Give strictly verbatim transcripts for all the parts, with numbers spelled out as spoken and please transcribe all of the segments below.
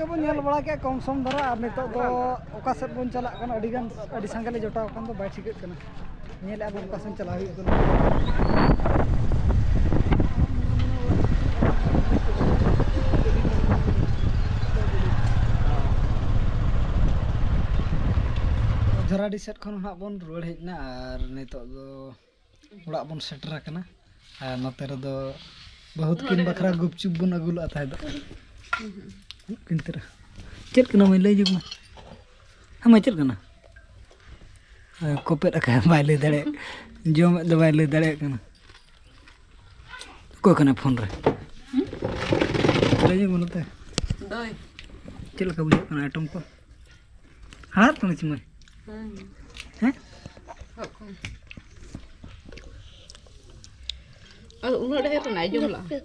ᱵᱚᱱ ᱧᱮᱞ ᱵᱟᱲᱟ ᱠᱮᱫ ᱠᱚᱢ ᱥᱚᱢ ᱫᱷᱟᱨᱟ, ᱟᱨ ᱱᱤᱛᱚᱜ ᱫᱚ ᱚᱠᱟ ᱥᱮᱫ ᱵᱚᱱ ᱪᱟᱞᱟᱜ ᱠᱟᱱᱟ, ᱟᱹᱰᱤ ᱜᱟᱱ, ᱟᱹᱰᱤ ᱥᱟᱸᱜᱮ ᱞᱮ ᱡᱚᱴᱟᱣ ᱟᱠᱟᱱ ᱫᱚ, ᱵᱟᱭ ᱴᱷᱤᱠᱟᱹᱜ ᱠᱟᱱᱟ᱾ ᱧᱮᱞᱮᱫᱼᱟ ᱵᱚᱱ ᱚᱠᱟ ᱥᱮᱫ ᱪᱟᱞᱟᱣ ᱦᱩᱭᱩᱜ ᱠᱟᱱᱟ᱾ ᱡᱷᱚᱨᱟᱰᱤ ᱥᱮᱫ ᱠᱷᱚᱱ ᱱᱟᱦᱟᱜ ᱵᱚᱱ ᱨᱩᱣᱟᱹᱲ ᱦᱮᱡ ᱮᱱᱟ, ᱟᱨ ᱱᱤᱛᱚᱜ ᱫᱚ ᱚᱲᱟᱜ ᱵᱚᱱ ᱥᱮᱴᱮᱨ ᱟᱠᱟᱱᱟ᱾ ᱟᱨ ᱱᱚᱛᱮ ᱨᱮᱫᱚ ᱵᱟᱹᱦᱩ ᱛᱟᱹᱠᱤᱱ ᱵᱟᱠᱷᱨᱟ ᱜᱩᱯᱪᱩᱯ ᱵᱚᱱ ᱟᱹᱜᱩ ᱞᱟᱜᱼᱟ ᱛᱟᱦᱮᱸ ᱫᱚ᱾ ᱠᱤᱱᱛᱤᱨᱟ᱾ ᱪᱮᱫ ᱠᱟᱱᱟ ᱢᱟᱹᱭ, ᱞᱟᱹᱭ ᱧᱚᱜ ᱢᱮ᱾ ᱦᱮᱸ ᱢᱟᱹᱭ, ᱪᱮᱫ ᱠᱟᱱᱟ? ᱦᱮᱸ, ᱠᱚᱯᱮᱫ ᱟᱠᱟᱫ, ᱵᱟᱭ ᱞᱟᱹᱭ ᱫᱟᱲᱮᱭᱟᱜ, ᱡᱚᱢᱮᱫ ᱫᱚ ᱵᱟᱭ ᱞᱟᱹᱭ ᱫᱟᱲᱮᱭᱟᱜ ᱠᱟᱱᱟ᱾ ᱚᱠᱚᱭ ᱠᱟᱱᱟᱭ ᱯᱷᱳᱱ ᱨᱮ? ᱞᱟᱹᱭ ᱧᱚᱜ ᱢᱮ ᱱᱚᱛᱮ᱾ ᱫᱚᱭ᱾ ᱪᱮᱫ ᱞᱮᱠᱟ ᱵᱩᱡᱷᱟᱹᱜ ᱠᱟᱱᱟ ᱟᱭᱴᱮᱢ ᱠᱚ? ᱦᱟᱲᱦᱟᱫ ᱠᱟᱱᱟ ᱪᱮ ᱢᱟᱹᱭ? ᱦᱮᱸ᱾ ᱦᱮᱸ? ᱟᱫᱚ ᱩᱱᱟᱹᱜ ᱰᱷᱮᱨ ᱨᱮᱱᱟᱜ ᱡᱚᱢ ᱞᱟᱜᱼᱟ᱾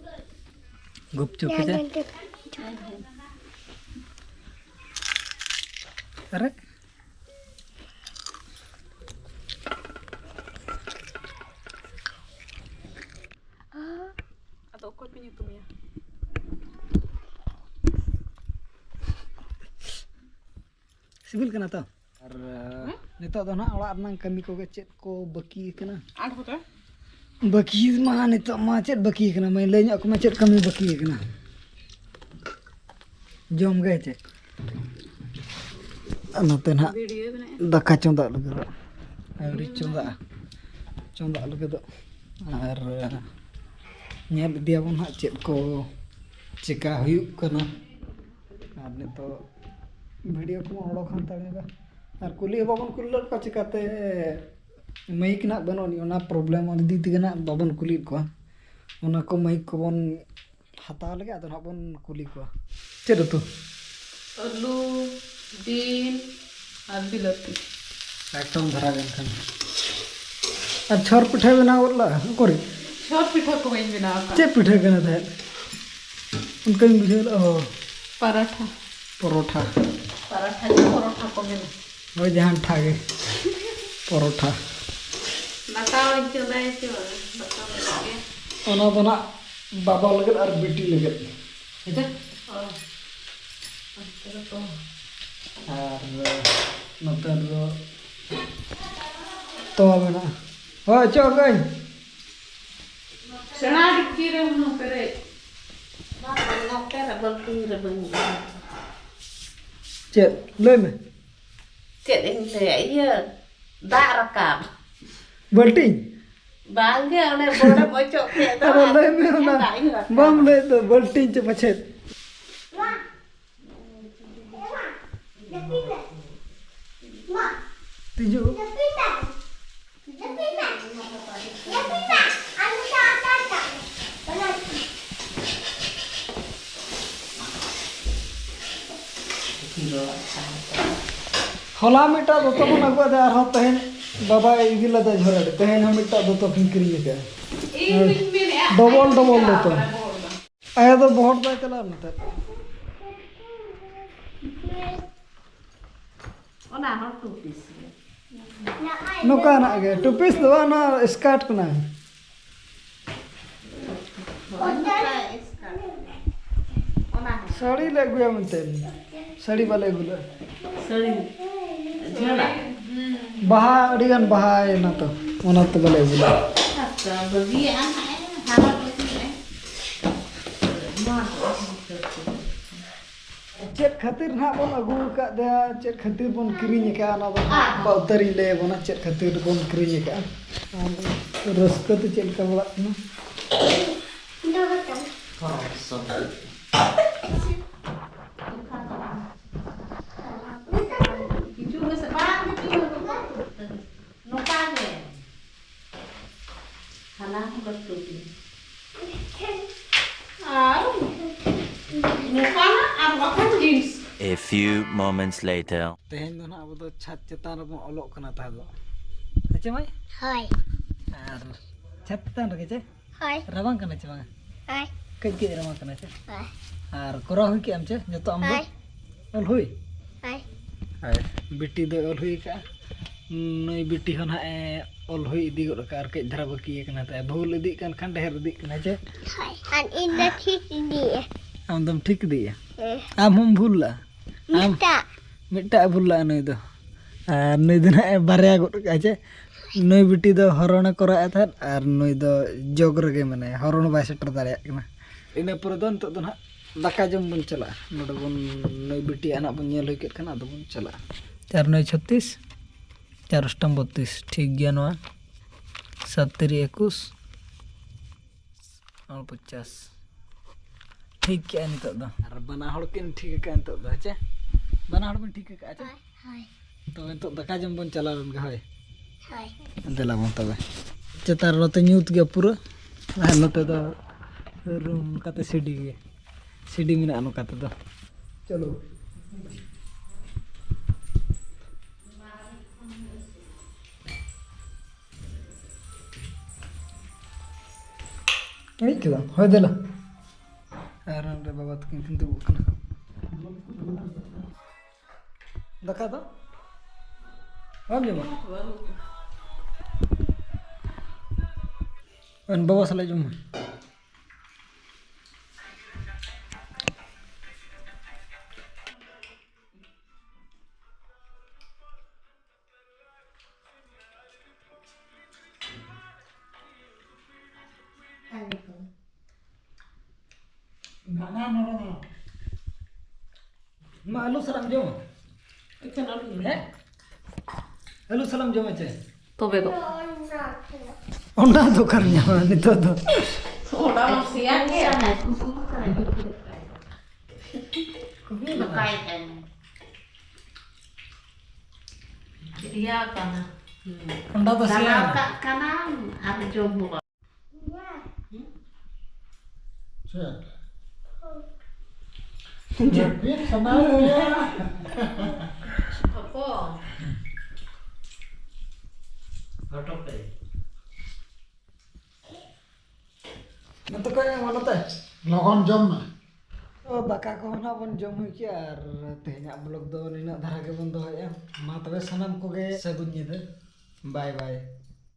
ᱜᱩᱯᱪᱩᱯ ᱯᱤᱴᱷᱟᱹ᱾ ᱟᱨᱮ? ᱟᱫᱚ ᱚᱠᱚᱭ ᱯᱮ ᱧᱩᱛᱩᱢᱮᱭᱟ? ᱥᱤᱵᱤᱞ ᱠᱟᱱᱟ ᱛᱚ? ᱟᱨ ᱦᱮᱸ? ᱱᱤᱛᱚᱜ ᱫᱚ ᱱᱟᱦᱟᱜ ᱚᱲᱟᱜ ᱨᱮᱱᱟᱜ ᱠᱟᱹᱢᱤ ᱠᱚᱜᱮ ᱪᱮᱫ ᱠᱚ ᱵᱟᱹᱠᱤ ᱠᱟᱱᱟ? ᱟᱴ ᱵᱟᱡᱮ᱾ ᱵᱟᱹᱠᱤ ᱢᱟ ᱱᱤᱛᱚᱜ ᱢᱟ ᱪᱮᱫ ᱵᱟᱹᱠᱤ ᱠᱟᱱᱟ? ᱢᱟᱹᱭ, ᱞᱟᱹᱭ ᱧᱚᱜ ᱠᱚᱢᱟ, ᱪᱮᱫ ᱠᱟᱹᱢᱤ ᱵᱟᱹᱠᱤ ᱠᱟᱱᱟ? ᱡᱚᱢ ᱜᱮ ᱪᱮᱫ? ᱟᱨ ᱱᱚᱛᱮ ᱱᱟᱦᱟᱜ ᱵᱷᱤᱰᱤᱭᱳ ᱵᱮᱱᱟᱣᱮᱫᱼᱟ᱾ ᱫᱟᱠᱟ ᱪᱚᱸᱫᱟᱜ ᱞᱟᱹᱜᱤᱫᱚᱜ᱾ ᱟᱹᱣᱨᱤ ᱪᱚᱸᱫᱟᱜᱼᱟ, ᱪᱚᱸᱫᱟᱜ ᱞᱟᱹᱜᱤᱫᱚᱜ᱾ ᱟᱨ ᱧᱮᱞ ᱤᱫᱤᱭᱟᱵᱚᱱ ᱦᱟᱸᱜ ᱪᱮᱫ ᱠᱚ ᱪᱮᱠᱟ ᱦᱩᱭᱩᱜ ᱠᱟᱱᱟ᱾ ᱟᱨ ᱱᱤᱛᱚᱜ ᱵᱷᱤᱰᱤᱭᱳ ᱠᱚᱢᱟ ᱚᱰᱚᱠ ᱦᱟᱛᱟᱲᱮᱫᱟ᱾ ᱟᱨ ᱠᱩᱞᱤ ᱦᱚᱸ ᱵᱟᱵᱚᱱ ᱠᱩᱞᱤ ᱞᱮᱫ ᱠᱚᱣᱟ, ᱪᱤᱠᱟᱹᱛᱮ ᱢᱟᱭᱤᱠ ᱱᱟᱜ ᱵᱟᱹᱱᱩᱜ ᱟᱹᱱᱤᱡ, ᱚᱱᱟ ᱯᱨᱚᱵᱞᱮᱢ ᱤᱫᱤ ᱛᱮᱜᱮ ᱱᱟᱜ ᱵᱟᱵᱚᱱ ᱠᱩᱞᱤᱭᱮᱫ ᱠᱚᱣᱟ᱾ ᱚᱱᱟ ᱠᱚ ᱢᱟᱭᱤᱠ ᱠᱚᱵᱚᱱ ᱦᱟᱛᱟᱣ ᱞᱮᱜᱮ, ᱟᱫᱚ ᱱᱟᱜ ᱵᱚᱱ ᱠᱩᱞᱤ ᱠᱚᱣᱟ᱾ ᱪᱮᱫ ᱩᱛᱩ? ᱟᱹᱞᱩ, ᱵᱤᱱ ᱟᱨ ᱵᱤᱞᱟᱹᱛᱤ᱾ ᱮᱠᱫᱚᱢ ᱫᱷᱟᱨᱟ ᱜᱮ ᱮᱱᱠᱷᱟᱱ᱾ ᱟᱨ ᱪᱷᱚᱨ ᱯᱤᱴᱷᱟᱹ ᱵᱮᱱᱟᱣ ᱜᱚᱫ ᱞᱟᱜᱼᱟ ᱩᱠᱩᱨᱤᱡ? ᱪᱷᱚᱨ ᱯᱤᱴᱷᱟᱹ ᱠᱚ ᱵᱟᱹᱧ ᱵᱮᱱᱟᱣ ᱟᱠᱟᱫ᱾ ᱪᱮᱫ ᱯᱤᱴᱷᱟᱹ ᱠᱟᱱᱟ ᱛᱟᱦᱮᱸᱫ? ᱚᱱᱠᱟᱧ ᱵᱩᱡᱷᱟᱹᱣ ᱞᱮᱫᱼᱟ, ᱚ᱾ ᱯᱟᱨᱟᱴᱷᱟ᱾ ᱯᱚᱨᱚᱴᱷᱟ᱾ ᱯᱟᱨᱟᱴᱷᱟ ᱜᱮ, ᱯᱚᱨᱚᱴᱷᱟ ᱠᱚ ᱢᱮᱱᱟ᱾ ᱦᱳᱭ, ᱡᱟᱦᱟᱱ ᱴᱷᱟ ᱜᱮ᱾ ᱯᱚᱨᱚᱴᱷᱟ᱾ ᱫᱟᱠᱟ ᱦᱚᱸᱧ ᱪᱚᱸᱫᱟᱭᱟ ᱪᱮ ᱵᱟᱝᱟ? ᱫᱟᱠᱟ ᱢᱮᱱᱟᱜ ᱜᱮᱭᱟ᱾ ᱚᱱᱟ ᱫᱚ ᱱᱟᱜ ᱵᱟᱵᱟ ᱞᱟᱹᱜᱤᱫ ᱟᱨ ᱵᱤᱴᱤ ᱞᱟᱹᱜᱤᱫ᱾ ᱦᱮᱸᱪᱮ? ᱦᱳᱭ᱾ ᱟᱨ ᱱᱚᱛᱮ ᱨᱮᱫᱚ ᱛᱚᱣᱟ ᱢᱮᱱᱟᱜᱼᱟ᱾ ᱦᱳᱭ, ᱚᱪᱚᱜ ᱠᱟᱹᱧ᱾ ᱥᱮᱬᱟ ᱰᱮᱠᱪᱤ ᱨᱮ ᱦᱩᱱᱟᱹᱝ ᱯᱮᱨᱮᱡ᱾ ᱵᱟᱝ, ᱱᱚᱛᱮ ᱨᱮ ᱵᱟᱹᱞᱛᱤ ᱨᱮ ᱵᱟᱹᱧ ᱤᱭᱟᱹ᱾ ᱪᱮᱫ? ᱞᱟᱹᱭ ᱢᱮ᱾ ᱪᱮᱫ ᱤᱧ ᱞᱟᱹᱭᱟ? ᱤᱭᱟᱹ, ᱫᱟᱜ ᱨᱟᱠᱟᱵ᱾ ᱵᱟᱹᱞᱴᱤᱱ? ᱵᱟᱝᱜᱮ, ᱚᱱᱮ ᱵᱚᱰᱮᱢ ᱚᱪᱚᱜ ᱠᱮᱫ ᱫᱚ, ᱟᱫᱚ ᱞᱟᱹᱭ ᱢᱮ ᱚᱱᱟ᱾ ᱫᱟᱜ ᱤᱧ ᱨᱟᱠᱟᱵ᱾ ᱵᱟᱢ ᱞᱟᱹᱭᱮᱫ ᱫᱚ, ᱵᱟᱹᱞᱴᱤᱱ ᱪᱮ ᱯᱟᱪᱮᱫ? ᱛᱤᱡᱩ᱾ ᱦᱚᱞᱟ ᱢᱤᱫᱴᱟᱝ ᱫᱚᱛᱚ ᱵᱚᱱ ᱟᱹᱜᱩ ᱟᱫᱮᱭᱟ, ᱟᱨᱦᱚᱸ ᱛᱮᱦᱮᱧ ᱵᱟᱵᱟᱭ ᱤᱫᱤ ᱞᱮᱫᱟ ᱡᱷᱚᱨᱟᱰᱤ᱾ ᱛᱮᱦᱮᱧ ᱦᱚᱸ ᱢᱤᱫᱴᱟᱝ ᱫᱚᱛᱚ ᱠᱤᱱ ᱠᱤᱨᱤᱧ ᱟᱠᱟᱫᱼᱟ᱾ ᱤᱧ ᱫᱩᱧ ᱢᱮᱱᱮᱫᱼᱟ, ᱰᱚᱵᱚᱞ, ᱟᱡ ᱰᱚᱵᱚᱞ ᱪᱟᱞᱟᱣ ᱫᱚᱛᱚ᱾ ᱠᱟᱱᱟ ᱵᱚᱦᱚᱲ ᱫᱚ᱾ ᱟᱭᱳ ᱫᱚ ᱵᱚᱦᱚᱲ ᱫᱚᱭ ᱪᱟᱞᱟᱣ ᱞᱮᱱ ᱛᱟᱦᱮᱸᱫ᱾ ᱚᱱᱟ ᱦᱚᱸ ᱴᱩ ᱯᱤᱥ ᱜᱮ᱾ ᱱᱚᱝᱠᱟᱱᱟᱜ ᱜᱮ, ᱴᱩ ᱯᱤᱥ ᱫᱚ ᱵᱟᱝ, ᱚᱱᱟ ᱥᱠᱟᱨᱴ ᱠᱟᱱᱟ᱾ ᱦᱳᱭ, ᱱᱚᱝᱠᱟ ᱥᱠᱟᱨᱴ᱾ ᱚᱱᱟ ᱦᱚᱸ᱾ ᱥᱟᱹᱲᱤ ᱞᱮ ᱟᱹᱜᱩᱭᱟ ᱢᱮᱱᱛᱮ, ᱥᱟᱹᱲᱤ ᱵᱟᱞᱮ ᱟᱹᱜᱩ ᱞᱮᱫᱼᱟ᱾ ᱥᱟᱹᱲᱤ ᱡᱷᱟᱹᱞᱟᱜ᱾ ᱵᱟᱦᱟ, ᱟᱹᱰᱤ ᱜᱟᱱ ᱵᱟᱦᱟᱭᱮᱱᱟ ᱛᱚ, ᱚᱱᱟᱛᱮ ᱵᱟᱞᱮ ᱟᱹᱜᱩ ᱞᱮᱫᱼᱟ᱾ ᱟᱪᱪᱷᱟ, ᱵᱟᱹᱜᱤᱭᱟᱜᱼᱟ ᱦᱟᱸᱜ ᱮ, ᱦᱟᱨᱟ ᱵᱟᱹᱜᱤᱭᱟᱜᱼᱟ᱾ ᱱᱚᱣᱟ ᱫᱚ ᱟᱹᱰᱤ ᱩᱛᱟᱹᱨ ᱠᱚ᱾ ᱪᱮᱫ ᱠᱷᱟᱹᱛᱤᱨ ᱱᱟᱦᱟᱜ ᱵᱚᱱ ᱟᱹᱜᱩ ᱟᱠᱟᱫᱮᱭᱟ, ᱪᱮᱫ ᱠᱷᱟᱹᱛᱤᱨ ᱵᱚᱱ ᱠᱤᱨᱤᱧ ᱟᱠᱟᱫᱼᱟ, ᱚᱱᱟ ᱫᱚ ᱟᱨ ᱵᱟᱵᱟ ᱩᱛᱟᱹᱨᱤᱧ ᱞᱟᱹᱭ ᱟᱵᱚᱱᱟ, ᱪᱮᱫ ᱠᱷᱟᱹᱛᱤᱨ ᱵᱚᱱ ᱠᱤᱨᱤᱧ ᱟᱠᱟᱫᱼᱟ᱾ ᱟᱨ ᱨᱟᱹᱥᱠᱟᱹ ᱛᱮ ᱪᱮᱫ ᱞᱮᱠᱟ ᱵᱟᱲᱟᱜ ᱠᱟᱱᱟ? ᱦᱚᱸ, ᱥᱚᱵ᱾ ᱠᱤᱪᱷᱩ ᱜᱮ ᱥᱮ ᱵᱟᱝ, ᱠᱤᱪᱷᱩ ᱜᱮ ᱱᱚᱝᱠᱟ ᱜᱮ᱾ ᱦᱟᱱᱟ ᱦᱚᱸ ᱞᱟᱹᱴᱩ ᱜᱮ᱾ ᱟᱨ ᱱᱚᱝᱠᱟᱱᱟᱜ ᱟᱨ ᱵᱟᱠᱷᱟᱱ jeans. A few moments later. ᱛᱮᱦᱮᱧ ᱫᱚ ᱱᱟᱦᱟᱜ ᱟᱵᱚ ᱫᱚ ᱪᱷᱟᱫᱽ ᱪᱮᱛᱟᱱ ᱨᱮᱵᱚᱱ ᱚᱞᱚᱜ ᱠᱟᱱᱟ ᱛᱟᱦᱮᱸ ᱫᱚ᱾ ᱦᱮᱸ ᱪᱮ ᱢᱟᱹᱭ? ᱦᱳᱭ᱾ ᱟᱨ ᱪᱷᱟᱫᱽ ᱪᱮᱛᱟᱱ ᱨᱮᱜᱮ ᱪᱮ? ᱦᱳᱭ᱾ ᱨᱟᱵᱟᱝ ᱠᱟᱱᱟ ᱪᱮ ᱵᱟᱝᱟ? ᱦᱳᱭ᱾ ᱠᱟᱹᱡ ᱠᱟᱹᱡ ᱨᱟᱵᱟᱝ ᱠᱟᱱᱟ ᱪᱮ? ᱦᱳᱭ᱾ ᱟᱨ ᱠᱚᱨᱟᱣ ᱦᱩᱭ ᱠᱮᱜ ᱟᱢ ᱪᱮ ᱡᱚᱛᱚ ᱟᱢ ᱫᱚ? ᱦᱳᱭ᱾ ᱚᱞ ᱦᱩᱭ? ᱦᱳᱭ᱾ ᱦᱳᱭ᱾ ᱵᱤᱴᱤ ᱫᱚᱭ ᱚᱞ ᱦᱩᱭ ᱠᱟᱜᱼᱟ᱾ ᱱᱩᱭ ᱵᱤᱴᱤ ᱦᱚᱸ ᱱᱟᱦᱟᱜ ᱮ ᱚᱞ ᱦᱩᱭ ᱤᱫᱤ ᱜᱚᱫ ᱠᱟᱜᱼᱟ, ᱟᱨ ᱠᱟᱹᱡ ᱫᱷᱟᱨᱟ ᱵᱟᱹᱠᱤ ᱟᱠᱟᱱᱟ ᱛᱟᱭᱟ᱾ ᱵᱷᱩᱞ ᱤᱫᱤᱜ ᱠᱟᱱ ᱠᱷᱟᱱ ᱰᱷᱮᱨ ᱤᱫᱤᱜ ᱠᱟᱱᱟ ᱪᱮ? ᱦᱳᱭ᱾ ᱟᱨ ᱤᱧ ᱫᱚ ᱴᱷᱤᱠ ᱤᱫᱤᱭᱮᱜᱼᱟ᱾ ᱟᱢ ᱫᱚᱢ ᱴᱷᱤᱠ ᱤᱫᱤᱭᱮᱜᱼᱟ? ᱟᱢ ᱦᱚᱸᱢ ᱵᱷᱩᱞ ᱞᱟᱜᱼᱟ᱾ ᱟᱢ ᱢᱤᱫᱴᱟᱜ᱾ ᱢᱤᱫᱴᱟᱜ ᱮ ᱵᱷᱩᱞ ᱞᱟᱜᱼᱟ ᱱᱩᱭ ᱫᱚ᱾ ᱟᱨ ᱱᱩᱭ ᱫᱚ ᱱᱟᱦᱟᱜ ᱮ ᱵᱟᱨᱭᱟ ᱜᱚᱫ ᱠᱟᱜᱼᱟ ᱪᱮ? ᱱᱩᱭ ᱵᱤᱴᱤ ᱫᱚ ᱦᱚᱨᱚᱱᱮ ᱠᱚᱨᱟᱣᱮᱫ ᱛᱟᱦᱮᱸᱫ ᱟᱨ ᱱᱩᱭ ᱫᱚ ᱡᱚᱜᱽ ᱨᱮᱜᱮ ᱢᱮᱱᱟᱭᱟ, ᱦᱚᱨᱚᱱ ᱵᱟᱭ ᱥᱮᱴᱮᱨ ᱫᱟᱲᱮᱭᱟᱜ ᱠᱟᱱᱟ᱾ ᱤᱱᱟᱹ ᱯᱚᱨᱮ ᱫᱚ ᱱᱤᱛᱚᱜ ᱫᱚ ᱱᱟᱦᱟᱜ ᱫᱟᱠᱟ ᱡᱚᱢ ᱵᱚᱱ ᱪᱟᱞᱟᱜᱼᱟ᱾ ᱱᱚᱰᱮ ᱵᱚᱱ ᱱᱩᱭ ᱵᱤᱴᱤᱭᱟᱜ ᱱᱟᱦᱟᱜ ᱵᱚᱱ ᱧᱮᱞ ᱦᱩᱭ ᱠᱮᱫ ᱠᱷᱟᱱ ᱟᱫᱚ ᱵᱚᱱ ᱪᱟᱞᱟᱜᱼᱟ᱾ ᱪᱟᱨ ᱱᱚᱭ ᱪᱷᱚᱛᱤᱥ, ᱪᱟᱨ ᱚᱥᱴᱚᱢ ᱵᱚᱛᱛᱨᱤᱥ, ᱴᱷᱤᱠ ᱜᱮᱭᱟ ᱱᱚᱣᱟ᱾ ᱥᱟᱛ ᱛᱤᱨᱤ ᱮᱠᱩᱥ, ᱟᱨ ᱯᱚᱧᱪᱟᱥ᱾ ᱴᱷᱤᱠ ᱠᱮᱜᱼᱟ ᱱᱤᱛᱚᱜ ᱫᱚ᱾ ᱟᱨ ᱵᱟᱱᱟ ᱦᱚᱲ ᱠᱤᱱ ᱴᱷᱤᱠ ᱟᱠᱟᱫᱼᱟ ᱱᱤᱛᱚᱜ ᱫᱚ, ᱦᱮᱸ ᱪᱮ? ᱵᱟᱱᱟ ᱦᱚᱲ ᱵᱤᱱ ᱴᱷᱤᱠ ᱟᱠᱟᱫᱼᱟ ᱪᱮ? ᱦᱳᱭ, ᱦᱳᱭ᱾ ᱛᱚᱵᱮ ᱱᱤᱛᱚᱜ ᱫᱟᱠᱟ ᱡᱚᱢ ᱵᱚᱱ ᱪᱟᱞᱟᱣ ᱞᱮᱱ ᱜᱮ, ᱦᱳᱭ? ᱦᱳᱭ᱾ ᱫᱮᱞᱟ ᱵᱚᱱ ᱛᱚᱵᱮ᱾ ᱪᱮᱛᱟᱱ ᱨᱮ ᱱᱚᱛᱮ ᱧᱩᱛ ᱜᱮᱭᱟ ᱯᱩᱨᱟᱹ, ᱟᱨ ᱱᱚᱛᱮ ᱫᱚ ᱨᱩᱢ ᱠᱟᱛᱮ ᱥᱤᱰᱤ ᱜᱮ, ᱥᱤᱰᱤ ᱢᱮᱱᱟᱜᱼᱟ ᱱᱚᱝᱠᱟ ᱛᱮᱫᱚ᱾ ᱪᱚᱞᱚ᱾ ᱦᱮᱡ ᱠᱮᱫᱟᱢ? ᱦᱳᱭ, ᱫᱮᱞᱟ᱾ ᱟᱨ ᱚᱸᱰᱮ ᱵᱟᱵᱟ ᱛᱟᱹᱠᱤᱱ ᱠᱤᱱ ᱫᱩᱲᱩᱵ ᱠᱟᱱᱟ᱾ ᱫᱟᱠᱟ ᱫᱚ ᱵᱟᱢ ᱡᱚᱢᱟ? ᱵᱟᱵᱟ ᱥᱟᱞᱟᱜ ᱡᱚᱢ ᱢᱮ᱾ ᱢᱟ ᱟᱹᱞᱩ ᱥᱟᱞᱟᱜ ᱮᱢ ᱡᱚᱢᱟ? ᱮᱠᱷᱮᱱ ᱟᱹᱞᱩ ᱜᱮ᱾ ᱦᱮᱸ? ᱟᱹᱞᱩ ᱥᱟᱞᱟᱜ ᱮᱢ ᱡᱚᱢᱟ ᱪᱮ? ᱛᱚᱵᱮ ᱫᱚ᱾ ᱚᱱᱟ ᱫᱚ ᱚᱠᱟᱨᱮ ᱧᱟᱢᱟ ᱱᱤᱛᱚᱜ ᱫᱚ? ᱚᱱᱟ ᱢᱟ ᱥᱮᱭᱟ ᱜᱮᱭᱟ᱾ ᱱᱚᱝᱠᱟᱭ ᱠᱟᱱᱟ᱾ ᱥᱮᱭᱟ ᱠᱟᱱᱟ᱾ ᱚᱱᱟ ᱫᱚ ᱥᱮᱭᱟ ᱜᱟᱞᱟᱣ ᱠᱟᱱᱟ᱾ ᱠᱟᱜ ᱠᱟᱱᱟᱢ ᱟᱨ ᱡᱚᱢ ᱦᱚᱸ ᱵᱟᱝ᱾ ᱪᱮᱫ? ᱡᱟᱹᱯᱤᱫ ᱥᱟᱱᱟᱭᱮᱫ ᱢᱮᱭᱟ? ᱦᱚᱯᱚᱱ᱾ ᱦᱚᱴᱚᱜ ᱛᱮ᱾ ᱱᱚᱛᱮ ᱠᱚᱭᱚᱜ ᱢᱮ, ᱱᱚᱛᱮ᱾ ᱞᱚᱜᱚᱱ ᱡᱚᱢ ᱢᱮ᱾ ᱛᱚ, ᱫᱟᱠᱟ ᱠᱚᱦᱚᱸ ᱱᱟᱜ ᱵᱚᱱ ᱡᱚᱢ ᱦᱩᱭ ᱠᱮᱜᱼᱟ ᱟᱨ ᱛᱮᱦᱮᱧᱟᱜ vlog ᱫᱚ ᱱᱤᱱᱟᱹᱜ ᱫᱷᱟᱨᱟ ᱜᱮᱵᱚᱱ ᱫᱚᱦᱚᱭᱮᱜᱼᱟ᱾ ᱢᱟ ᱛᱚᱵᱮ ᱥᱟᱱᱟᱢ ᱠᱚᱜᱮ ᱥᱟᱹᱜᱩᱱ ᱧᱤᱫᱟᱹ᱾ Bye bye᱾